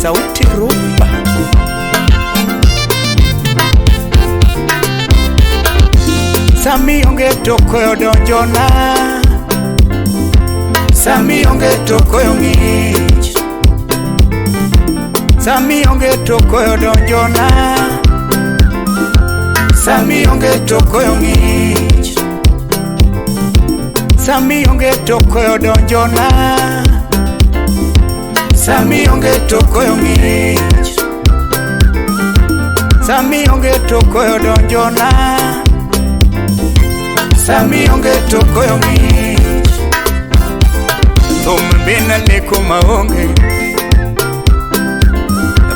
Sauti Rumba. Sami onge to koyo donjona, Sami onge to koyo ng'ich, Sami onge to koyo donjona, Sami onge to koyo ng'ich, Sami onge to koyo donjona, Sami onge to koyo ng'ich, Sami onge to koyo donjona, Sami onge to koyo ng'ich. Thum bina leko maonge,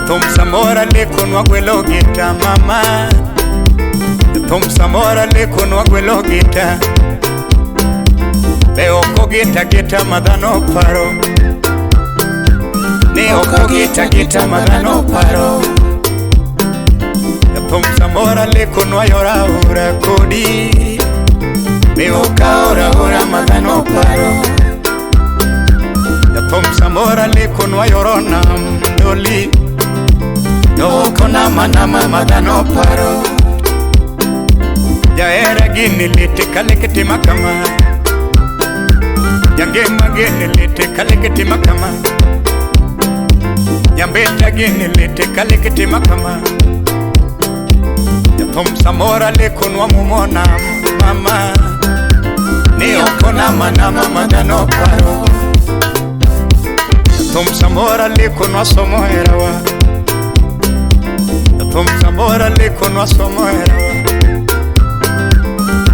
thum samora leko nwagwelo gita mama, thum samora leko nwagwelo gita, be oko gita gita madhano paro, ni oko gita gita madhano paro. Thum samora leko nwayora ora kodi, be okaora ora madhano paro. Thum samora leko nwayoro nam doli, to oko nama nama madhano paro. Jahera gini lite kaleke tima kama, jangema gini lite kaleke tima kama, jambeta gini lite kaleke tima kama. Thum samora leko nwamumona mama, ni oko nama nama madhano paro. Thum samora leko nwasomo herawa, thum samora leko nwasomo herawa.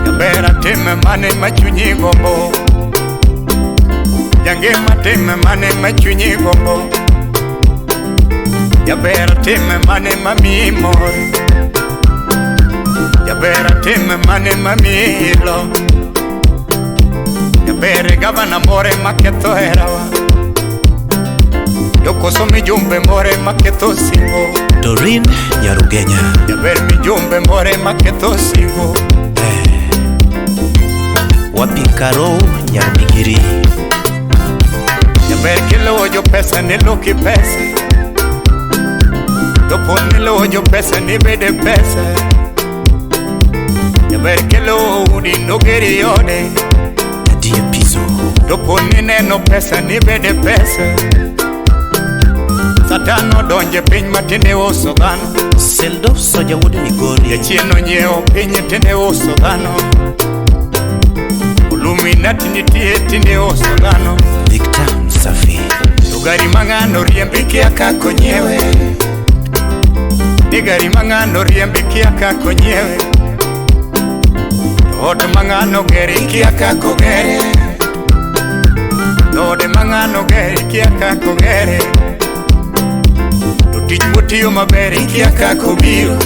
Jabera time mane machunyi gombo, jangema time mane machunyi gombo, jabera time mane mami mor, jabera time mane mami ilo, jabere gavana more maketho herawa, dokoso mijumbe more maketho singo. Doreen Nyarugenya. Jaber mijumbe more maketho singo. Wapi Karo Nyarmigiri. Jaber kilowo jo pesa ni luki pesa, dopo ni lowo jo pesa ni bede pesa. Jaber kilowo udi nogeri ode, Dadie Pizo. Dopo ni neno pesa ni bede pesa. Satan odonje piny matinde uso dhano, Seldo Soja wuod Migori. Jachien onyiewo piny tinde uso dhano, Illuminati nitie tinde uso dhano. Victor Msafi. To gari ma ng'ano riembi kia kaka onyiewe, ni gari ma ng'ano riembi kia kaka onyiewe, to ot ma ng'ano geri kia kaka ogere, to ode ma ng'ano geri kia kaka ogere, to tich motiyo maber ikia kaka obiro,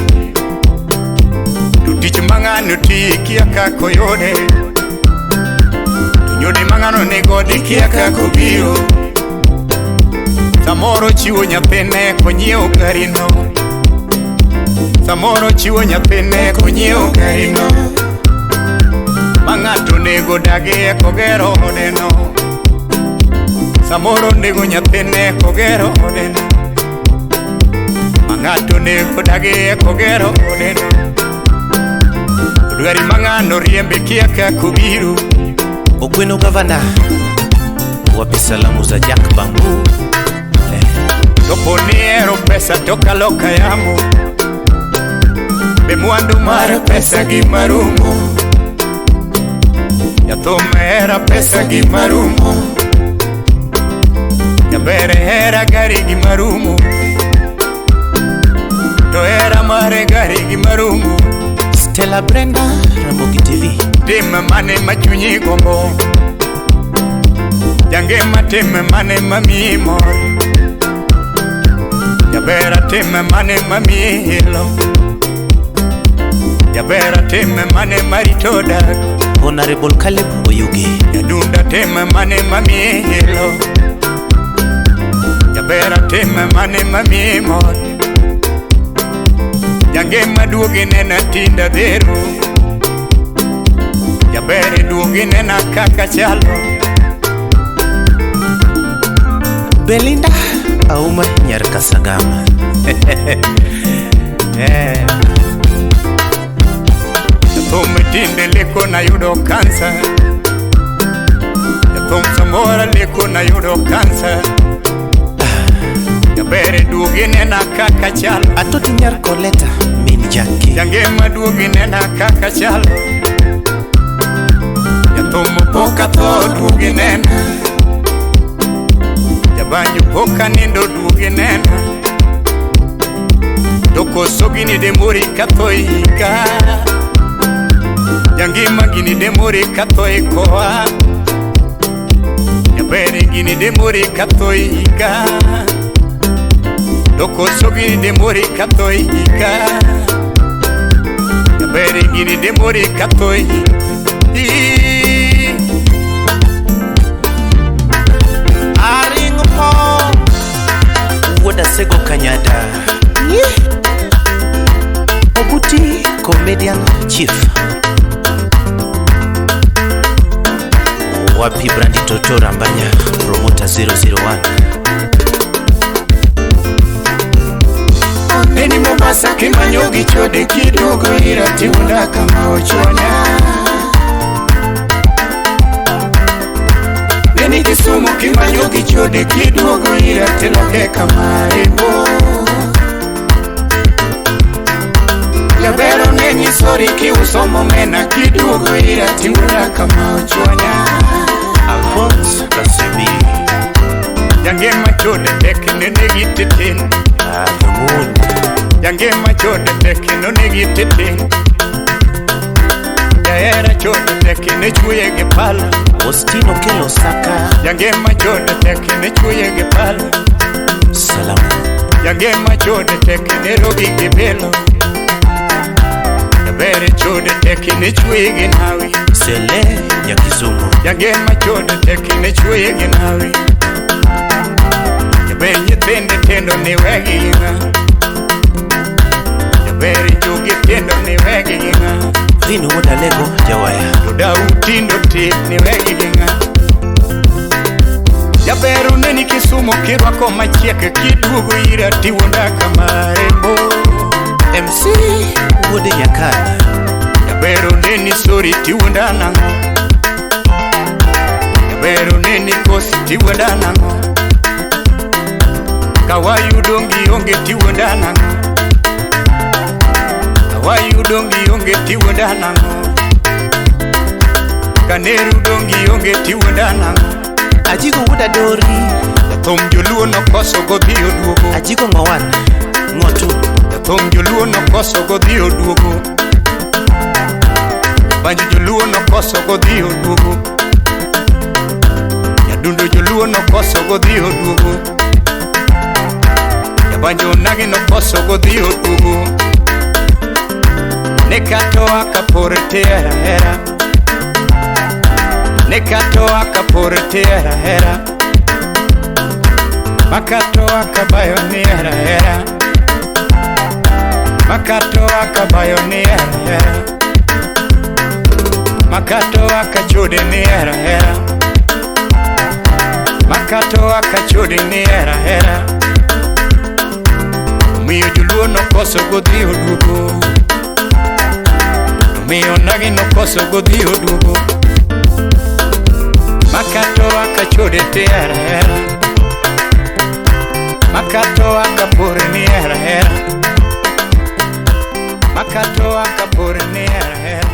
to tich ma ng'ano tiyo ikia kaka oyude, to nyode ma ng'ano nigodo ikia kaka obiro. Samoro chiwo nyathine konyiewo garino, samoro chiwo nyathine konyiewo garino, ma ng'ato onego dagi kogero odeno, samoro onego nyathine kogero odeno, ma ng'ato onego dagi kogero odeno. Gari ma ng'ano riembi kia kaka obiro. Ogweno gavana. Wapi salamu za Jack Bambu. Dopo ni hero pesa to kaloka yamo, be mwandu mar pesa gi marumo, jathum hera pesa gi marumo, jaber hera gari gi marumo, to hera mare gari gi marumo. Stella Brenda Ramogi TV. Tim mane machunyi gombo, jangema tim mane mamiyi mor, jabera tim mane mamiyi ilo, jabera tim mane marito dak. Honorable Caleb Oyugi. Jadunda tim mane mamiyi ilo, jabera tim mane mamiyi mor, jangema duogi nena tinda dhero, jaber duogi nena kaka chalo. Belinda Auma nyar Kasagama. Eh. Jathum tinde leko nayudo kansa. Jathum samora leko nayudo kansa. Jabere duogi nena kaka chalo. Atoti nyar Koleta min Jackie. Jangema duogi nena kaka chalo. Jathum pok atho duogi nena. Jabanjo pok anindo duogi nena. To koso gini demori katho ika. Jangima gini demori katho ikoa. Jabere gini demori katho ika. To koso gini demori katho ika. Jabere gini demori katho ika. Aring po Wuoda Sego Kanyada. Obuti comedian chief. Wapi Brandi Toto Rambanya promoter 001. Neni Mombasa kimanyo gi chode kiduogo ira tiunda kama ochuonya. Neni Kisumu kimanyo gi chode kiduogo ira tiloke kama ebo. Jabero ne nyisori kiuso momena kiduogo ira tiunda kama ochuonya. Alphonse Kasibi. Jangema chode tek nene gi teten. The moon. Jangema chode tek nene gi teten. Jahera chode tek ne chuye gi pala. Austin Okello Saka. Jangema chode tek ne chuye gi pala. Salamu. Jangema chode tek ne rogi gi belo. Jabere chode tek ne chuye gi nawi. Sele Nyakisumu. Jangema chode tek ne chuye gi nawi. Jaber nyithinde tindo ni wegi gi ng'a. Jaber jugi tindo ni wegi gi ng'a. Vin wuod Alego Jawaya. Jodau tindo ti ni wegi gi ng'a. Jaber uneni Kisumu kirwako machiek kiduogo ira tiwuonda kama rembo. MC wuod Nyakana. Jaber uneni sori tiwuonda nang'o. Jaber uneni kosi tiwuonda nang'o. Kawayudo onge tiwuonda nang'o. Kawayudo onge tiwuonda nang'o. Kaneru dongi onge tiwuonda nang'o. Ajigo wuod Adori. Jathum joluo nokoso godhi oduogo. Ajigo ng'owan ng'otu. Jathum joluo nokoso godhi oduogo. Banjo joluo nokoso godhi oduogo. Nyadundo joluo nokoso godhi oduogo. Jabanjo nagi nokoso godhi oduogo. Ne katoa kapor te hera hera. Ne katoa kapor te hera hera. Makatoa kabayo ni hera hera. Makatoa kabayo ni hera hera. Makatoa kachode ni hera hera. Makatoa kachode ni hera hera. Omiyo joluo nokoso godhi oduogo. Omiyo nagi nokoso godhi oduogo. Makatoa kachode te hera hera. Makatoa kapor ni hera hera. Makatoa kapor ni hera hera.